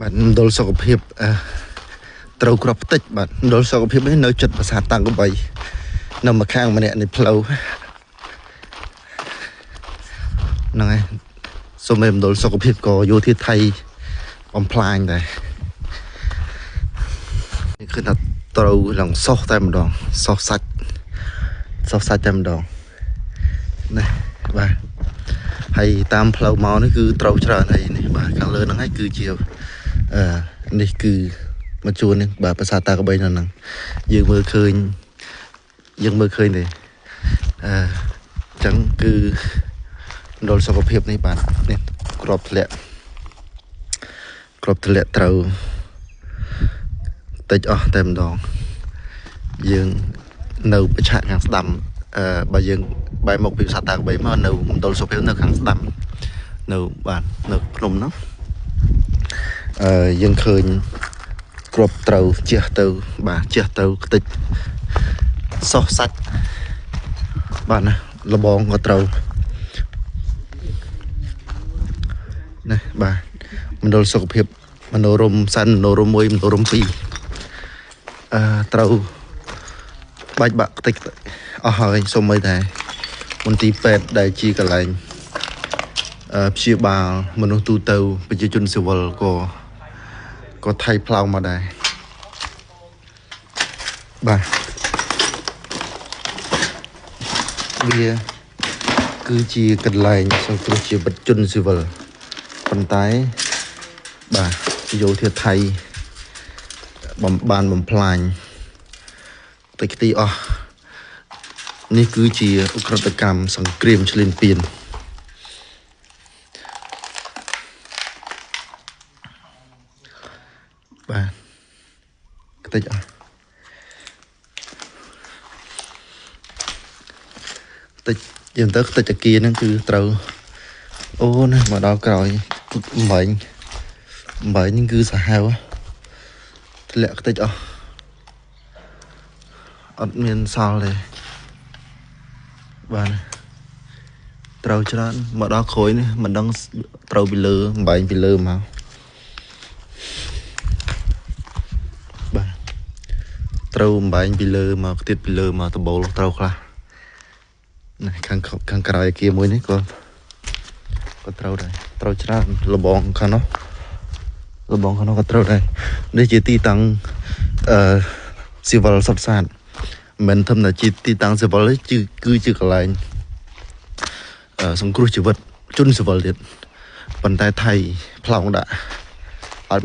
បាទមណ្ឌលសុខភាពអឺត្រូវក្របផ្ទិចបាទមណ្ឌលសុខភាពនេះនៅជិតប្រាសាទតាំងកបីនៅម្ខាងម្នាក់នៃផ្លូវហ្នឹងហើយសូមឲ្យមណ្ឌលសុខភាពក៏យោធាថៃបំផ្លាញដែរនេះគឺថាត្រូវឡើងសោះតែម្ដងសោះសាច់សោះសាច់តែម្ដងណាបាទហើយតាមផ្លូវមកនេះគឺត្រូវច្រើនហើយនេះបាទខាងលើហ្នឹងហើយគឺជាអឺនេះគឺមកជួននេះបាទប្រាសាទតាកបីនៅហ្នឹងយើងមើលឃើញយើងមើលឃើញទេអឺអញ្ចឹងគឺមណ្ឌលសុខភាពនេះបាទនេះក្របធ្លាក់ក្របធ្លាក់ត្រូវតិចអស់តែម្ដងយើងនៅប្រឆាកខាងស្ដាំអឺបើយើងបែរមកពីប្រាសាទតាកបីមកនៅមណ្ឌលសុខភាពនៅខាងស្ដាំនៅបាទនៅភ្នំហ្នឹងអឺយើងឃើញក្របត្រូវជះទៅបាទជះទៅខ្ទេចសោះសាច់បាទណាលបងក៏ត្រូវណាបាទមណ្ឌលសុខភាពមនោរមសិនមនោរម1មនោរម2អឺត្រូវបាច់បាក់ខ្ទេចអស់ហើយសូម្បីតែមន្ទីរពេទ្យដែលជាកន្លែងអឺព្យាបាលមនុស្សទូទៅប្រជាជនស៊ីវិលក៏ក៏ថៃផ្លោងមកដែរបាទវាគឺជាកន្លែងសង្គ្រោះជីវិតជនស៊ីវិលប៉ុន្តែបាទយោធាថៃបំបានបំផ្លាញតិចទីអស់នេះគឺជាឧក្រិដ្ឋកម្មសង្គ្រាមឈ្លានពានបាទខ្ទេចអស់ខ្ទេចយើងទៅខ្ទេចអាគារហ្នឹងគឺត្រូវអូណាមកដល់ក្រោយអំបែងអំបែងហ្នឹងគឺសាហាវធ្លាក់ខ្ទេចអស់អត់មានសល់ទេបាទត្រូវច្រើនមកដល់ក្រោយនេះមិនដឹងត្រូវពីលើអំបែងពីលើមកបាទត្រូវអំបែងពីលើមកទៀតពីលើមកដបូលត្រូវខ្លះណាខាងខាងក្រោយអាគារមួយនេះក៏ក៏ត្រូវដែរត្រូវច្រើនលបងខាងនោះលបងខាងនោះក៏ត្រូវដែរនេះជាទីតាំងអឺស៊ីវិលសុទ្ធសាធមិនធម្មតាជាទីតាំងស៊ីវិលទេគឺជាកន្លែងសង្គ្រោះជីវិតជនស៊ីវិលទៀតប៉ុន្តែថៃផ្លោងដាក់